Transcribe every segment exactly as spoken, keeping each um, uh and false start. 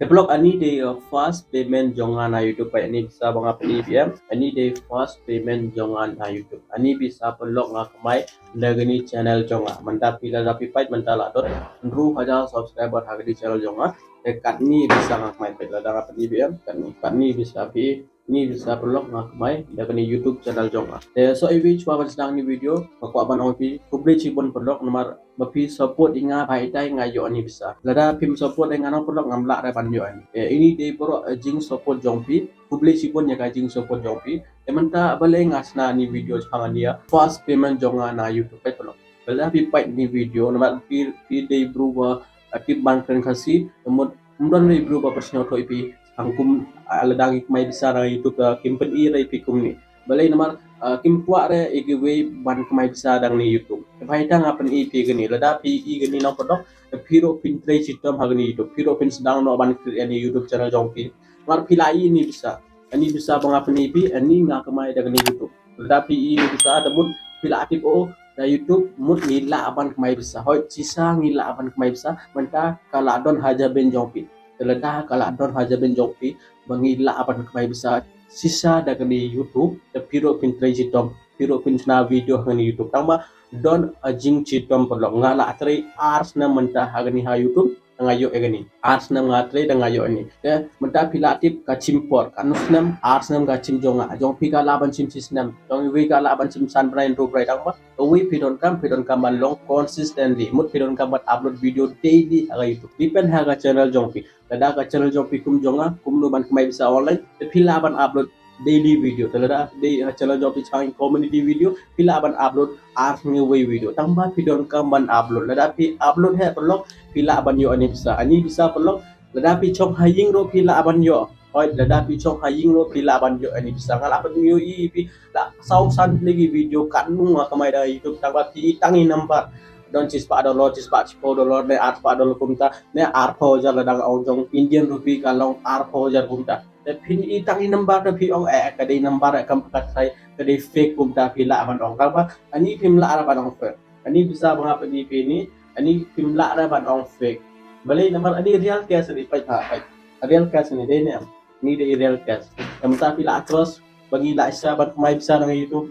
Te paralok, ani dei, uh, first payment jong nga na YouTube, peit ani pisa ba nga pyni ïa phi em. Ani dei first payment jong nga na YouTube. Ani pisa paralok nga kamai da kani channel jong nga. Mynta phi lada phi peit mynta la dot hynriew hajar subscriber ha kani channel jong nga. Te katni pisa nga kamai, peit lada nga pyni ïa phi em. Katni, katni pisa phi, ni pisa paralok nga kamai da kani YouTube channel jong nga. Te shu iwei shuwa ban sdang ni video, nga kwah ban ong ïa phi khublei shibun paralok namar ba phi support ïa nga, bha ïa tai nga ïoh ani pisa. Lada phim support ïa nga noh paralok, ngam lah re ban ïoh ani. Eh, ini dei baroh, eh, jing support jong phi. Khublei shibun ïa ka jing support jong phi. Eh, mynta balei nga shna ni video shaphang ani ïa first payment jong nga na YouTube, peit paralok. Lada phi peit ni video, namar phi, phi dei bru ba, eh, tip ban kren Khasi, mut ym don re bru ba pynsngewthuh ïa phi. Hangkum, ah, lada ngi kamai pisa na YouTube, eh, kim pyni re ïa phi kumne. Balei namar, ah, kim kwah re ïa kiwei ban kamai pisa da kani YouTube. Te bha ïa tai nga pyni ïa phi kani, lada phi i kani noh paralok, te phi ruh phin trei shitom ha kani YouTube, phi ruh phin sdang noh ban create ani YouTube channel jong phi. Namar phi la i ani pisa, ani pisa ba nga pyni ïa phi, ani nga kamai da kani YouTube. Lada phi i ani pisa, te mut phi la tip o da YouTube, mut ngi lah ban kamai pisa. Hooid, shisha ngi lah ban kamai pisa, mynta ka la don ha jabieng jong phi. Te lada ka la don ha jabieng jong phi ba ngi lah ban kamai pisa shisha da kani YouTube, te phi ruh phin trei shitom, phi ruh phin shna video ha kani YouTube. Tang ba don, ah, jingshitom paralok, nga la trei ar snem mynta ha kani ha YouTube, da nga ïoh ïa kani. Ar snem nga trei da nga ïoh ïa kani. Te mynta phi la tip ka shim por, katno snem, ar snem ka shim jong nga. Jong phi ka lah ban shim shi snem, jong iwei ka lah ban shim san bnai hynriew bnai, tang ba kawei phi donkam, phi donkam ban long consistently. Mut phi donkam ban upload video daily ha ka YouTube. Depend ha ka channel jong phi. Lada ka channel jong phi kum jong nga, kumno ban kamai pisa online, te phi lah ban upload daily video. Te lada dei, eh, channel jong phi shaphang community video, phi lah ban upload ar sngi wei video. Tang ba phi donkam ban upload. Lada phi upload heh paralok, phi lah ban ïoh ani pisa. Ani pisa paralok, lada phi shong ha ïing ruh phi lah ban ïoh. Hooid, lada phi shong ha ïing ruh phi lah ban ïoh ani pisa. Nga la pynmih ïa phi la saw san tylli ki video katno nga kamai da YouTube, tang ba phi i tang i number. Don shispah dollar, shispah shiphew dollar, ne arspah dollar kumta, ne arphew hajar lada nga ong jong Indian rupee ka long arphew hajar kumta. Te phin i tang i number te phi ong, eh, ka dei number, eh, kam ka trai, ka dei fake kumta phi lah ban ong. Tang ba ani phim lah re ban ong fake. Ani pisa ba nga pyni ïa phi ni, ani phim lah re ban ong fake. Balei namar ani real cash ani, peit ha, peit. Real cash ani dei ne em. Ni dei real cash. Em, mynta phi la cross ba ngi la shisha ban kamai pisa na YouTube.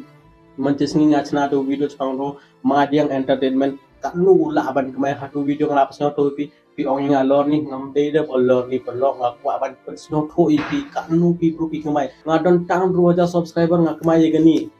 Mynta sngi nga shna tu video shaphang tu Madiang Entertainment. Katno u lah ban kamai ha tu video nga la pynsngewthuh ïa phi. Phi ong ïa nga lorni, ngam dei da ba lorni paralok, nga kwah ban pynsngewthuh ïa phi katno ki bru ki kamai. Nga don tang hynriew hajar subscriber nga kamai ïa kani.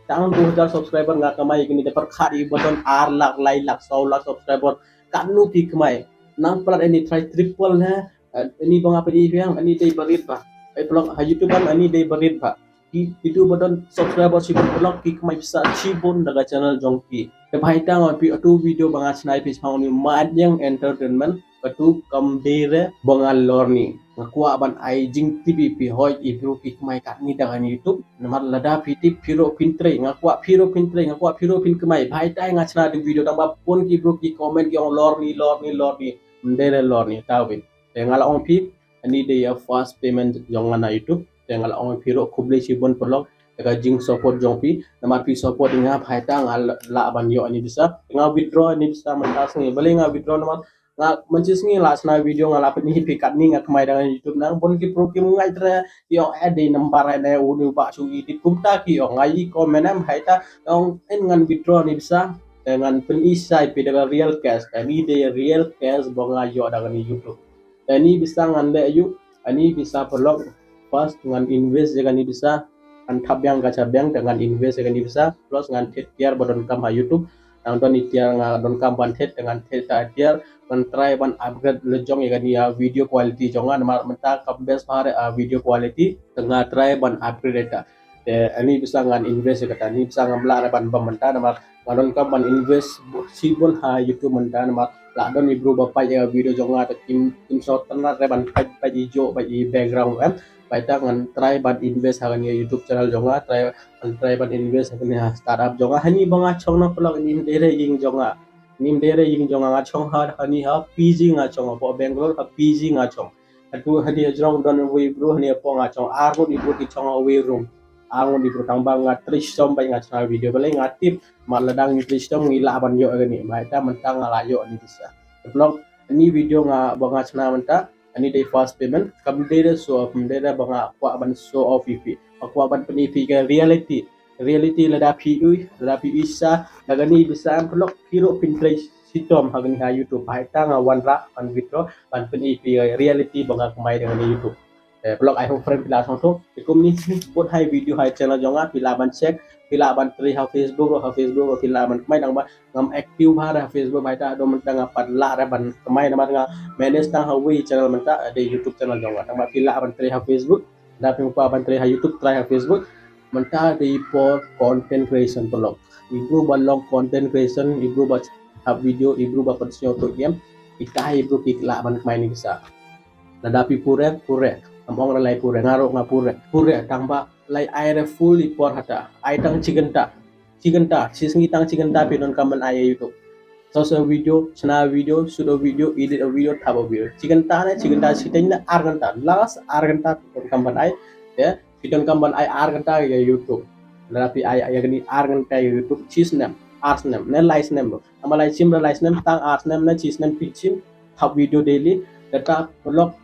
Tang hynriew hajar subscriber nga kamai ïa kani, te pyrkhat ïa ba don ar lak, lai lak, saw lak subscriber, katno ki kamai. Nang palat ani try triple ne, eh, ani ba nga pyni ïa phi, ani dei barit bha. Ai paralok, ha YouTube em ani dei barit bha. Ki, kitu ba don subscriber shibun paralok ki kamai pisa shibun da ka channel jong ki. Te bha ïa tai nga ong ïa phi, tu video ba nga shna ïa phi shaphang une u Madiang Entertainment, katu kam dei re ba nga lorni. Nga kwah ban ai jingtip ïa phi, hooid i bru ki kamai katni da kani YouTube. Namar lada phi tip phi ruh phin trei, nga kwah phi ruh phin trei, nga kwah phi ruh phin kamai. Bha ïa tai nga shna tu video, tang ba bun ki bru ki comment ki ong lorni, lorni, lorni. Ym dei re lorni, tau phi. Te nga la ong ïa phi, ani dei ïa first payment jong nga na YouTube. Te nga la ong ïa phi ruh khublei shibun paralok ïa ka jingsupport jong phi. Namar phi support ïa nga, bha ïa tai nga la, lah ban ïoh ani pisa. Nga withdraw ani pisa mynta sngi. Balei nga withdraw namar nga mynta sngi la shna video nga la pyni ïa phi katni nga kamai da kani YouTube. Nang bun ki bru kim ngeit re, ki ong eh dei number ne, une u bah shu edit kumta ki ong. Nga i comment em, bha ïa tai nga ong eh ngan withdraw ani pisa. Te ngan pyni sa ïa phi da ka real cash. Ani dei real cash ba nga ïoh da kani YouTube. Te ani pisa ngan leh aïu, ani pisa paralok, first ngan invest ïa kani pisa, ngan thap biang ka sha bank, te ngan invest ïa kani pisa, plus ngan thied tiar ba donkam ha YouTube. Nang don i tiar nga donkam ban thied, te ngan thied ta tiar, ngan try ban upgrade lajong ïa kani ïa video quality jong nga, namar mynta kam best bha re, ah, video quality, te nga try ban upgrade ïa ta. Te ani pisa ngan invest ïa kata, ani pisa ngam lah re ban bam mynta namar nga donkam ban invest shibun ha YouTube mynta namar la don i bru ba peit ïa video jong nga te kim, kim sngewtynnat re ban peit, peit i jok, peit i background em. Bha ïa tai ngan try ban invest ha kani YouTube channel jong nga, try, ngan try ban invest ha kani ha startup jong nga. Hani ba nga shong na paralok, ani ym dei re ïing jong nga. Ani ym dei re ïing jong nga, nga shong ha, hani ha P G nga shong, hapoh Bangalore ha P G nga shong. Hato hani hajrong don uwei u bru, hani hapoh nga shong, arngut i bru ki shong ha uwei u room. Arngut i bru, tang ba nga trei shitom ba nga shna video, balei nga tip, namar lada ngi trei shitom ngi lah ban ïoh kani, bha ïa tai mynta nga la ïoh ani pisa. Te paralok, ani video nga ba nga shna mynta, Ani dei first payment, kam dei da show off, kam dei da ba nga kwah ban show off ïa phi. Nga kwah ban pyni phi ka reality. Reality lada phi ui, lada phi ui sa, lada ni bisa em pelok phi ruh phin trei shitom ha kani ha YouTube. Hai ta nga wanrah ban withdraw, ban pyni phi ka reality ba nga kamai da kani YouTube. Eh, pelok, I hope friend phi la sngewthuh. Te kumne bun hai video hai channel jong nga, phi lah ban check, phi lah ban trei ha Facebook, ha Facebook, phi lah ban kamai dang ba ngam active bha ha Facebook, hai ta do mynta nga pat lah re ban kamai namar nga manage tang ha wei channel mynta, eh, dei YouTube channel jong nga. Tang ba phi lah ban trei ha Facebook, da phi kwah ban trei ha YouTube, try ha Facebook. Mynta dei por content creation pelok. Ibru ba long content creation, ibru ba hap video, ibru ba pat sngewthuh game. Ita ibru ki lah ban kamai ni bisa. Lada phi pure, pure. Am ong re lai pure, nga ruh nga pure. Pure, tang ba lai ai re full i por hata. Ai tang chi kynta. Chi kynta, chi sngi tang chi kynta phi donkam ban ai YouTube. Source a video, shna video, shoot a video, edit a video, thap a video. Chi kynta ne, chi kynta, chi teng ne, ar kynta. Last ar kynta phi donkam ban ai. Te, phi donkam ban ai ar kynta ïa YouTube. Lada phi ai ïa kani ar kynta ïa YouTube, chi snem, ar snem, ne lai snem. Tang ba lai chim re lai snem, tang ar snem ne chi snem phi chim, thap video daily, data pelok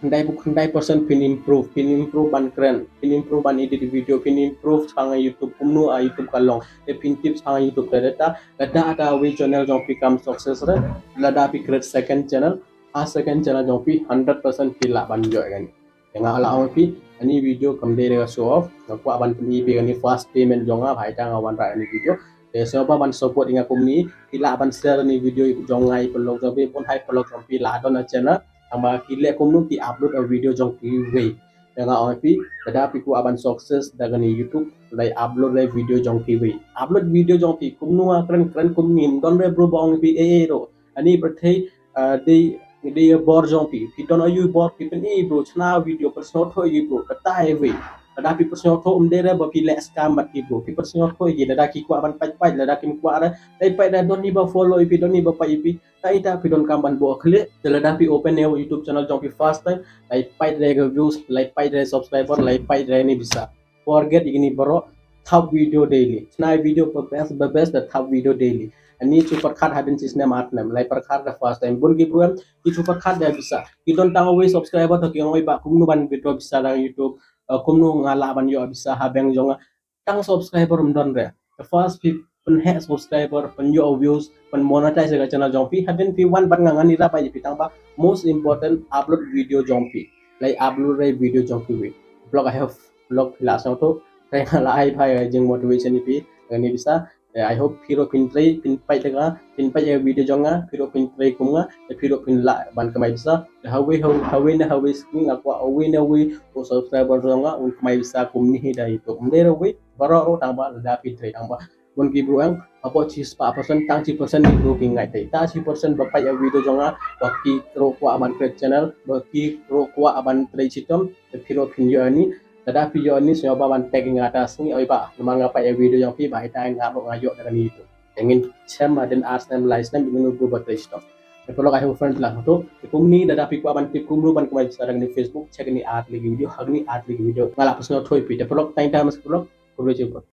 khyndai, khyndai percent phin improve, phin improve ban kren, phin improve ban edit video, phin improve shaphang YouTube, kumno a YouTube ka long, te phin tip shaphang YouTube, te data, lada ata wei channel jong phi kam success re, lada phi create second channel, a second channel jong phi hundred percent phi lah ban ïoh ïa kani. Te nga la ong phi, ani video kam dei re ka show off, nga kwah ban pyni phi kani first payment jong nga, bha ita nga wanrah ani video. Te sngewbha ban support ïa nga kumne, phi lah ban share ani video jong nga ïa ki paralok jong phi, bun hai paralok jong phi la don a channel, tang ba ki leh kumno ki upload a video jong kiwei. Te nga ong phi, lada phi kwah ban success da kani YouTube, lada upload re video jong kiwei. Upload video jong phi, kumno nga kren, kren kumne, ym don re bro ba ong phi, eh, eh, ro. Ani pyrthei, ah, dei, dei bor jong phi. Phi don aïu bor, phi pyni bro, shna video, pynsngewthuh ïa ki bro, kata ei wei. Lada phi pynsngewthuh, ym dei re ba phi leh scam bad ki bro. Phi pynsngewthuh ïa ki, lada ki kwah ban pait pait, lada kim kwah re, lada pait re don ni ba follow ïa phi, don ni ba pait ïa phi. Ta ita phi donkam ban buh khlieh, te lada phi open ïa YouTube channel jong phi first time, lada pait re ka views, lada pait re subscriber, lada pait re ni bisa. Forget ïa kini baroh, thap video daily. Shna video ba best, ba best da thap video daily. Ani chu pyrkhat hadien chi snem ar snem, lada pyrkhat da first time. Bun ki bru em, ki chu pyrkhat da bisa. Ki don tang wei subscriber to ki ong oi ba kumno ban withdraw bisa dang YouTube. Eh, kumno nga lah ban ïoh bisa ha bank jong nga. Tang subscriber ym don re. The first phi pynheh subscriber, pynïoh views, pynmonetize ka channel jong phi. Hadien phi wan bad nga ngan ïarap ïa phi tang ba most important upload video jong phi. Lada upload re video jong kiwei. Paralok, I hope paralok phi la sngewthuh. Te nga la ai bha ïa jing motivation ïa phi. Kani bisa. Eh, I hope phi ruh phin trei, phin peit ïa ka, phin peit ïa video jong nga, phi ruh phin trei kum nga, te phi ruh phin lah ban kamai bisa. Te hawei, hawei, hawei ne hawei sngi nga kwah hawei ne hawei u subscriber jong nga un kamai bisa kumne hi da YouTube. Ym dei re wei, baroh ruh tang ba lada phi trei tang ba. Bun ki bru em, hapoh chi spah percent, tang chi percent ki bru ki ngai te. Ta chi percent ba peit ïa video jong nga, ba ki ruh kwah ban create channel, ba ki ruh kwah ban trei shitom, te phi ruh phin ïoh ani, lada phi ïoh ani, sngewbha ban tag ïa nga ta sngi, oi ba, namar nga peit ïa video jong phi, ba ita nga ruh nga ïoh da kani YouTube. Te ngin chem hadien ar snem, lai snem, ïa uno uno uba trei shitom. Te paralok, I hope friend phi la sngewthuh. Te kumne, lada phi kwah ban tip kumno ban kamai bisa da kani Facebook, check kani ar tylli ki video, ha kani ar tylli ki video. Nga la pynsngewthuh ïa phi. Te paralok, tang ita mas paralok, khublei shibun.